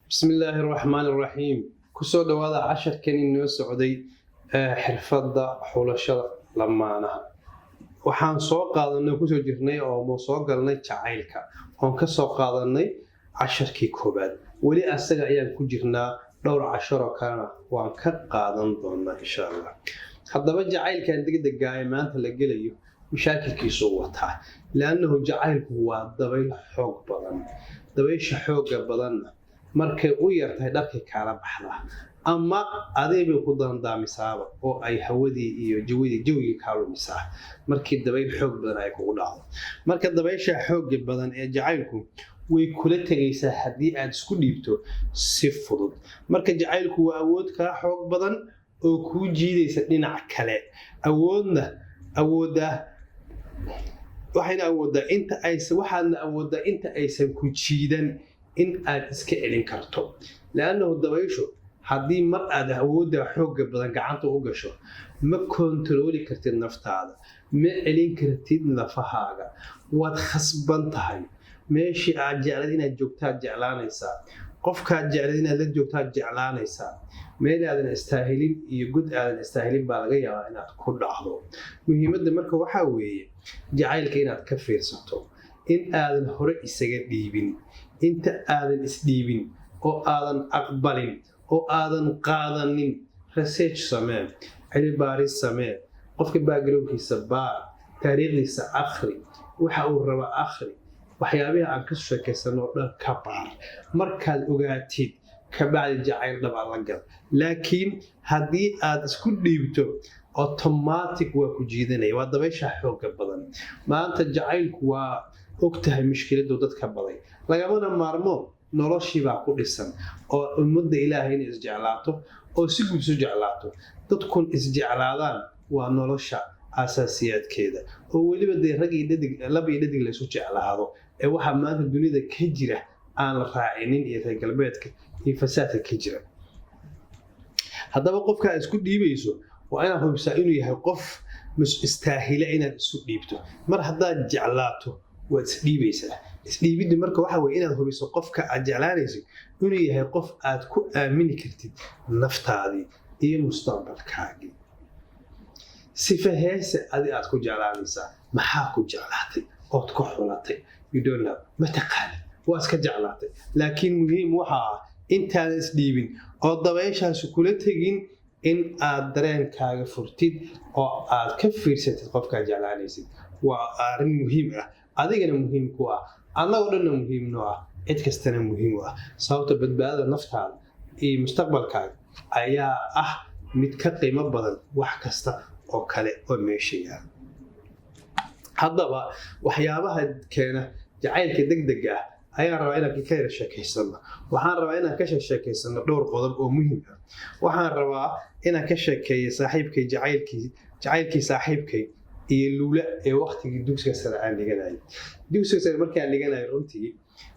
Bismi illaahi raxmaani raxiim. Kusoo dhawaada casharkan inoo socday ee xirfadda xulashada lamaanaha. Waxaan soo qaadanay, kusoo jirnay oo mo soo galnay jacaylka, oon ka soo qaadanay casharkii koobaad. Weli asaga ayaan ku jirnaa, dhowr casharoo kalena waan ka qaadan doonaa, insha Allah. Haddaba, jacaylkan degdega ee maanta la gelayo mashaakilkiisuu wataa, liannahu jacaylku waa dabayl xoog badan. Dabaysha xooga badanna markay u yartahay dharkay kaala baxdaa ama adeebay ku dandaamisaaba oo ay hawadii iyo jawadii jawigii kaa lumisaa markii dabayl xoog badan ay kugu dhacdo. Marka dabaysha xooga badan ee jacaylku way kula tegaysaa haddii aad isku dhiibto si fudud. Marka jacaylku waa awood kaa xoog badan oo kuu jiidaysa dhinac kale. Awoodna awooddaa waxayna awooddaa inta aysan waxaadna awooddaa inta aysan ku jiidan in aad iska celin karto, liannahu dabayshu haddii mar aad awoodda xoogga badan gacanta u gasho, ma kontarooli kartid naftaada, ma celin kartid nafahaaga, waad khasban tahay. Meeshii aad jeclayd inaad joogtaad jeclaanaysaa, qofkaad jeclayd inaad la joogtaad jeclaanaysaa. Meel aadan istaahilin iyo god aadan istaahilin baa laga yaabaa inaad ku dhacdo. Muhiimadda marka waxaa weeye jacaylka inaad ka fiirsato, in aadan hore isaga dhiibin. Inta aadan isdhiibin oo aadan aqbalin oo aadan qaadanin, research samee, cilmi baaris samee, qofka backgroundkiisa baar, taariikhdiisa akhri, waxa uu raba akhri, waxyaabihi aan ka sheekaysano oo dhan ka baar. Markaad ogaatid kabacdi jacayl dhab la gal. Laakiin haddii aad isku dhiibto, automatic waa ku jiidanaya, waa dabaysha xooga badan. Maanta jacaylku waa og tahay mushkiladu dadka baday, lagamana maarmo. Noloshiibaa ku dhisan oo ummadda Ilaahay inay isjeclaato oo si guud isu jeclaato, dadkun isjeclaadaan waa nolosha asaasiyaadkeeda, oo weliba dee rag iyo dhadig, lab iyo dhadig laysu jeclaado ee waxaa maanta dunida ka jira aan la raacinin iyo reer galbeedka iyo fasaadka ka jira. Haddaba, qofka aad isku dhiibayso waa inaad hubisaa inuu yahay qof istaahila inaad isu dhiibto. Mar haddaad jeclaato, waad isdhiibaysaa. Isdhiibiddu marka waxa weye inaad hubiso qofka aad jeclaanayso inuu yahay qof aad ku aamini kartid naftaadii iyo mustaqbalkaagii. Sifa heese adi aad ku jeclaanaysaa? Maxaa ku jeclaatay ood ku xulatay? You don't know, ma taqaanid, waa iska jeclaatay. Laakiin muhiim waxa ah intaadan isdhiibin oo dabayshaasi kula tegin in aad dareenkaaga furtid oo aad ka fiirsatid qofkaad jeclaanaysid. Waa arrin muhiim ah, adigana muhiim ku ah, annagoo dhanna muhiim noo ah, cid kastana muhiim u ah, sababta badbaadada naftaada iyo mustaqbalkaaga ayaa ah mid ka qiimo badan wax kasta oo kale oo meesha yaala. Haddaba, waxyaabaha keena jacaylka degdega ah ayaan rabaa inaan ka yara sheekaysano. Waxaan rabaa inaan ka sheekaysano dhowr qodob oo muhiim ah. Waxaan rabaa inaan ka sheekeeyo saaxiibkay jacaylkii, jacaylkii saaxiibkay iyo Luula ee waqtigii dugsiga sare aan dhiganayo. Dugsiga sare markaan dhiganayo, runtii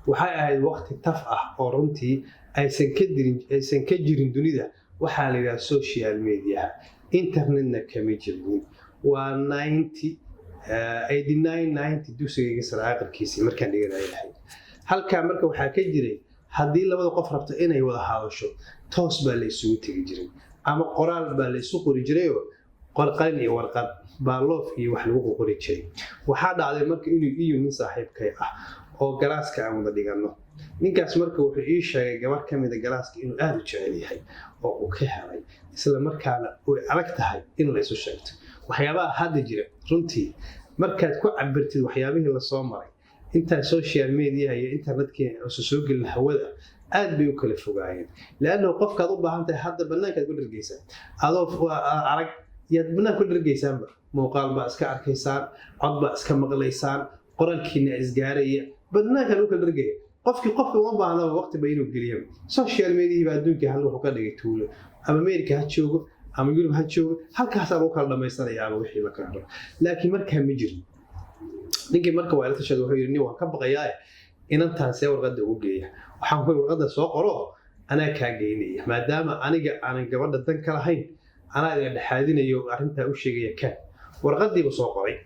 waxay ahayd waqti taf ah oo runtii aysan ka jirin dunida waxaa la yidhaha social media, internetna kama jirin. Waa 89, 90, dugsigayga sare aqalkiisii markaan dhiganayo ahayd. Halkaa marka waxaa ka jiray, haddii labada qof rabto inay wada hadasho, toos baa la isugu tegi jiray ama qoraal baa la isu qori jirayoo qalin iyo warqad baa loof iyo wax lagu qori jiray. Waxaa dhacday marka inuu iyo nin saaxiibkay ah oo classka aan wada dhiganno. Ninkaas marka wuxuu ii sheegay gabar ka mida classka inuu aada u jecel yahay oo uu ka helay, isla markaana way adag tahay in la isu sheegto. Waxyaabaha hadda jira runtii markaad ku cabirtid waxyaabihii lasoo maray intaan social media iyo internetkii uusan soo gelin hawada, aad bay u kala fogaayeen, leannahu qofkaad u baahan tahay hadda bannaankaad ku dhargeysaan, adoo arag yaad banaanka ku dhargeysaanba, muuqaal baa iska arkaysaan, cod baa iska maqlaysaan, qoraalkiina isgaaraya, banaanka lagu kala dhargaya. Qofkii qofka uma baahnaba waqti ba inuu geliyo. Social mediahii baa adduunka hal wuxuu ka dhigay tuulo. Ama America ha joogo ama Yurub ha joogo, halkaasaa lagu kala dhamaysanayaaba wixii la kala rabo. Laakiin markaa ma jirin. Ninkii marka waa ila tashaday. Wuxuu yidhi, "Nin waan ka baqayaa, inantaan see warqadda ugu geeya?" Waxaan ku warqadda soo qoro, anaa kaa geynaya, maadaama aniga aanan gabadha dan ka lahayn, anaa idin dhexaadinayo, arrintaa u sheegaya. Kan warqadiiba soo qoray,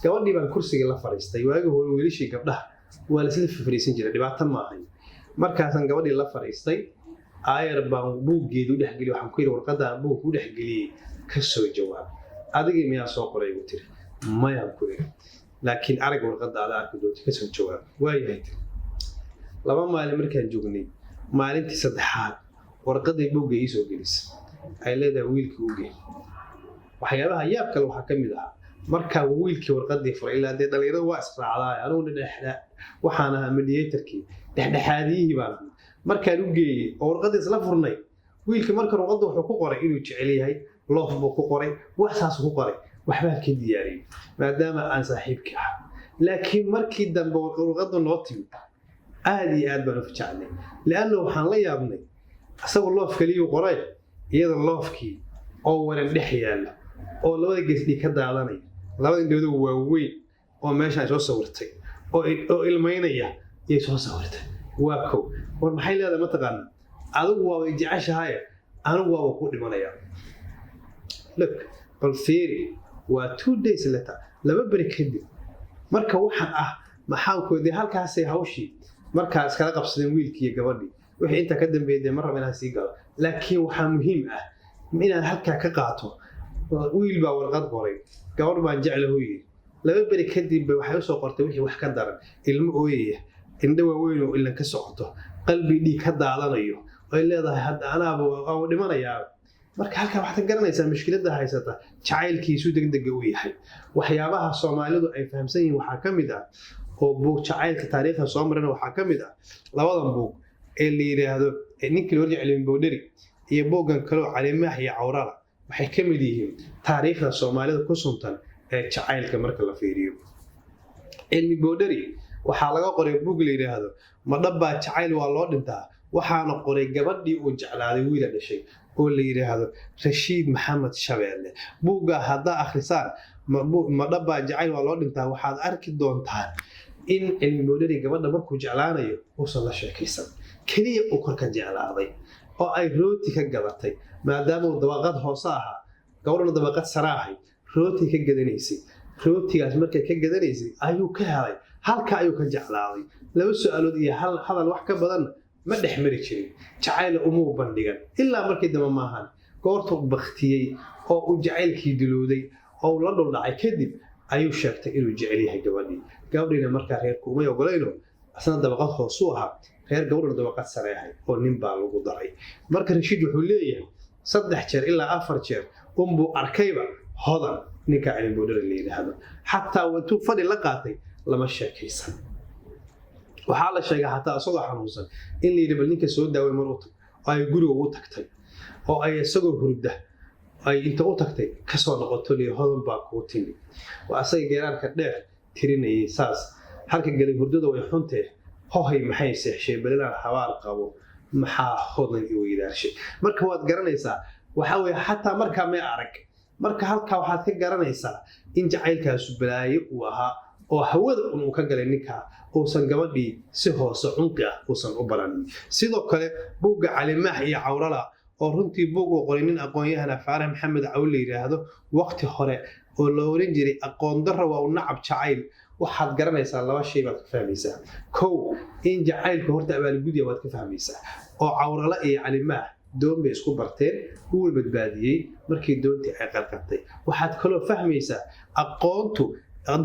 gabadhii baan kursigii la fadhiistay. Waagii hore wiilashii gabdhaha waa laisla fariisan jiray, dhibaato ma ahayn. Markaasaan gabadhii la fadhiistay, aayar baan buuggeedii u dhexgeliyey. Waxaan ku yidhi, "Warqadaan buug ku dhexgeliyey ka soo jawaab." "Adigii miyaa soo qoray?" igu tiri. "Mayaan," ku yidhi, "laakiin arag warqadda ada arki doonta, ka soo jawaab." "Waayahay," tiri. 2 maalin markaan joognay, maalintii saddexaad warqaddii buugga ii soo gelisay, ay leedahay, "Wiilkii u gey." Waxyaabaha yaab kale waxaa ka mid ahaa, markaa wiilkii warqadii furay, ilaa dee dhalinyaradu waa israacdaa, aniguna dhexdhe waxaan ahaa mediatorkii, dhexdhexaadiyihii baan ahaa. Markaan u geeyey oo warqaddii isla furnay, wiilkii markan warqadda wuxuu ku qoray inuu jecel yahay, love buu ku qoray, wax saasuu ku qoray. Waxbaan ka diyaariyey maadaama aan saaxiibkii ahaa. Laakiin markii dambe warqaddu noo timid, aad iyo aad baan u fajacnay, lianna waxaan la yaabnay isagoo love keliyuu qoray, iyada lovekii oo waran dhex yaalla oo labada gees dhiig ka daadanaya, labada indhooda waaweyn oo meeshaan soo sawirtay oo ilmaynaya yay soo sawirtay. Waa kow. War maxay leedahay mataqaana? "Adigu waaba jeceshahaye, anigu waaba ku dhimanaya." Look, bal fiiri, waa 2 days later, 2 beri kadib. Marka waxaan ah maxaan ku dee, halkaasay hawshii markaa iskala qabsadeen wiilkii iyo gabadhii. Wixii intaa ka dambeeyay dee ma raba inaan sii galo, laakiin waxaa muhiim ah inaad halkaa ka qaato. Wiil baa warqad qoray, "Gabadh baan jeclahu," yidhi. 2 beri kadib bay waxay usoo qortay wixii wax ka daran: ilmo ooyaya, indho waaweyn oo ilan ka socoto, qalbi dhiig ka daadanayo, ay leedahay, "Hadda anaaba waan dhimanayaa." Marka halkaa waxaad ka garanaysaa mushkiladda haysata jacaylkiisu degdega u yahay. Waxyaabaha Soomaalidu ay fahamsan yihiin waxaa ka mid ah, oo buug jacaylka taariikhda soo marana waxaa ka mid ah labadan buug ee la yidhaahdo ninkii loo jeclin Boodheri iyo buuggan kaloo Calimaax iyo Cawrala. Waxay ka mid yihiin taariikhda Soomaalida ku suntan ee jacaylka. Marka la fiiriyo Cilmi Boodheri, waxaa laga qoray buug la yidhaahdo "Ma Dhabbaa Jacayl Waa Loo Dhintaa?" Waxaana qoray gabadhii uu jeclaaday wiila dhashay oo la yidhaahdo Rashiid Maxamed Shabeelle. Buuggaa haddaa akhrisaan, "Ma Dhabbaa Jacayl Waa Loo Dhintaa?", waxaad arki doontaan in Cilmi Boodheri gabadha markuu jeclaanayo uusan la sheekaysan, keliya uu korka jeclaaday oo ay rooti ka gadatay, maadaama uu dabaqad hoose ahaa, gabadhuna dabaqad sare ahayd. Rooti ka gadanaysay, rootigaas markay ka gadanaysay ayuu ka helay, halka ayuu ka jeclaaday. Laba su-aalood iyo hal hadal wax ka badanna ma dhex mari jirin. Jacayla umuu bandhigan ilaa markii dambe maahan, goortuu baktiyey oo uu jacaylkii dulooday oo uu la dhuldhacay kadib ayuu sheegtay inuu jecel yahay gabadhii. Gabadhiina markaa reerku umay ogolayno, asna dabaqad hoosuu ahaa, reer gabadhuna dabaqad sare ahay, oo nin baa lagu daray. Marka Rashiid wuxuu leeyahay 3 jeer ilaa 4 jeer unbuu arkayba Hodan ninka Cilmiboodhara la yidhaahdo. Xataa intuu fadhi la qaatay lama sheekaysan. Waxaa la sheegay xataa isagoo xanuunsan in la yidhi, "Bal ninka soo daaway mar u tag," oo ay guriga ugu tagtay, oo ay isagoo hurda ay inta u tagtay kasoo noqoto liyo, "Hodan baa kuu timi." Waa asaga geeraarka dheer tirinayay saas halka galay: "Hurdada way xuntee, hohay maxay seexshay, balilaan habaar qabo, maxaa Hodan i weydaarshay?" Marka waad garanaysaa, waxa weye xataa markaa may arag. Marka halkaa waxaad ka garanaysaa in jacaylkaasu balaayo uu ahaa oo hawada un uu ka galay ninkaa, uusan gabadhii si hoose cunqi ah uusan u baranin. Sidoo kale buugga Calimaax iyo Cawrala, oo runtii buug uu qoray nin aqoon-yahana Faarax Maxamed Cawl la yidhaahdo waqti hore, oo la oran jiray "Aqoon Darra Waa u Nacab Jacayl", waxaad garanaysaa laba shay baad ka fahmaysaa. Kow, in jacaylku horta abaalgudya waad ka fahmaysaa, oo Cawrala iyo Calimaax doon bay isku barteen, wuu badbaadiyey markii doontii ay qarqartay. Waxaad kaloo fahmaysaa aqoontu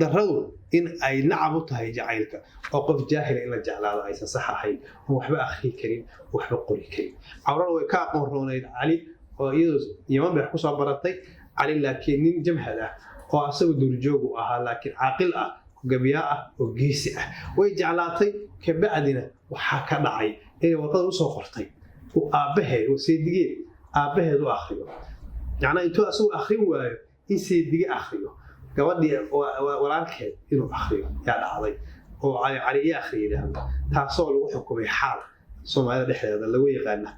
darradu in ay nacab u tahay jacaylka, oo qof jaahila in la jeclaado aysan sax ahayn, oon waxba akhri karin, waxba qori karin. Cawrala way ka aqoon roonayd Cali, oo iyadoo Yaman bay wax kusoo baratay. Cali laakiin nin jamhad ah oo asagu duurjoogu ahaa, laakiin caaqil ah, gabyaa ah oo geesi ah. Way jeclaatay. Kabacdina waxaa ka dhacay inay warqada usoo qortay uu aabbaheed oo seedigeed aabbaheed u akhriyo, macnaa intuu asagu akhrin waayo in seedige akhriyo, gabadhii walaalkeed inuu akhriyo yaa dhacday, oo Cali "Cali ii akhri" yidhaahdo, taasoo lagu xukumay xaal Soomaalida dhexdeeda lagu yaqaana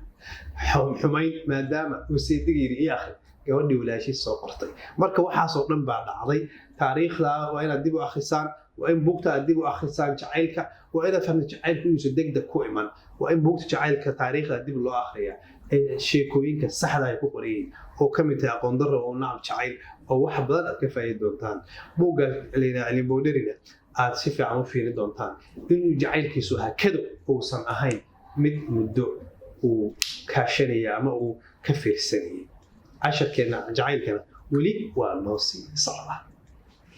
xumayn, maadaama uu seediga yidhi "ii akhri" gabadhii walaashiis soo qortay. Marka waxaasoo dhan baa dhacday. Taariikhda waa inaad dib u akhrisaan, waa in buugta aad dib u akhrisaan. Jacaylka waa inaad fahamta, jacaylku inuusan degdeg ku iman. Waa in buugta jacaylka taariikhda dib loo akhriyaa ee sheekooyinka saxda ay ku qoran yihiin, oo ka mid tahay "Aqoon Darro oo Nacab Jacayl", oo wax badan aad ka faa'iidi doontaan. Buugga layidhaha Cilmi Boodherina aad si fiican u fiiri doontaan inuu jacaylkiisu hakado uusan ahayn. Mid muddo uu kaashanaya ama uu ka fiirsanayay. Casharkeena jacaylkana weli waa noo sii socda.